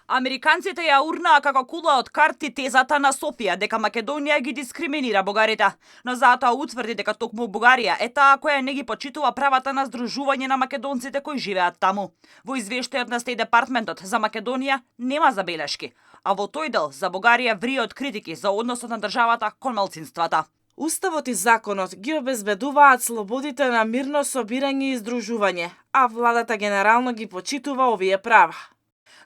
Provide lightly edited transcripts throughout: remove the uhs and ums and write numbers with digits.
Американците ја урнаа како кула од карти тезата на Софија дека Македонија ги дискриминира бугарите, но затоа утврди дека токму Бугарија е таа која не ги почитува правата на здружување на македонците кои живеат таму. Во извештајот на Стејт Департментот за Македонија нема забелешки, а во тој дел за Бугарија вријат критики за односот на државата кон малцинствата. Уставот и законот ги обезбедуваат слободите на мирно собирање и здружување, а владата генерално ги почитува овие права.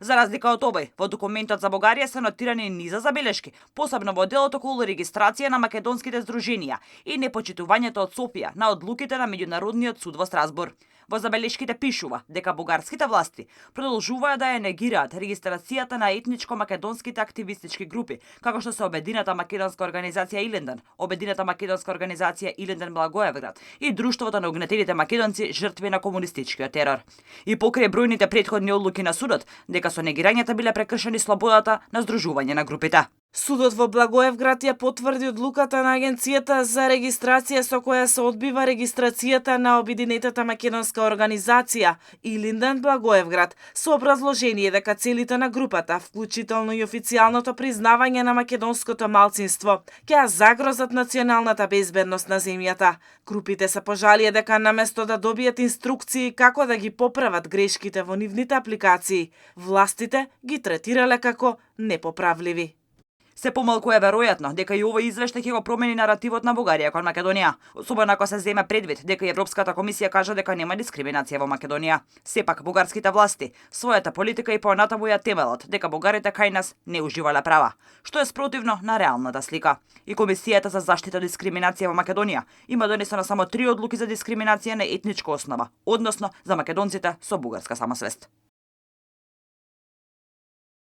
За разлика од овој, во документот за Бугарија се нотирани низа забелешки, посебно во делот околу регистрација на македонските здруженија и непочитувањето од Софија на одлуките на Меѓународниот суд во Страсбург. Во забелешките пишува дека бугарските власти продолжуваат да ја негираат регистрацијата на етничко-македонските активистички групи, како што се Обединета македонска организација Илинден, Обединета македонска организација Илинден Благоевград и Друштвото на угнетените македонци жртви на комунистичкиот терор. И покрај бројните претходни одлуки на судот дека со негирањето биле прекршени слободата на здружување на групите. Судот во Благоевград ја потврди одлуката на Агенцијата за регистрација со која се одбива регистрацијата на Обединетата македонска организација Илинден Благоевград со образложение дека целите на групата, вклучително и официјалното признавање на македонското малцинство, ќе загрозат националната безбедност на земјата. Групите се пожалија дека наместо да добијат инструкции како да ги поправат грешките во нивните апликации, властите ги третирале како непоправливи. Се помалку е веројатно дека и овој извештај ќе го промени наративот на Бугарија кон Македонија, особено ако се земе предвид дека Европската комисија кажа дека нема дискриминација во Македонија. Сепак бугарските власти својата политика и понатаму ја темелат дека бугарите кај нас не уживале права, што е спротивно на реалната слика. И Комисијата за заштита од дискриминација во Македонија има донесено само 3 одлуки за дискриминација на етничка основа, односно за македонците со бугарска самосвест.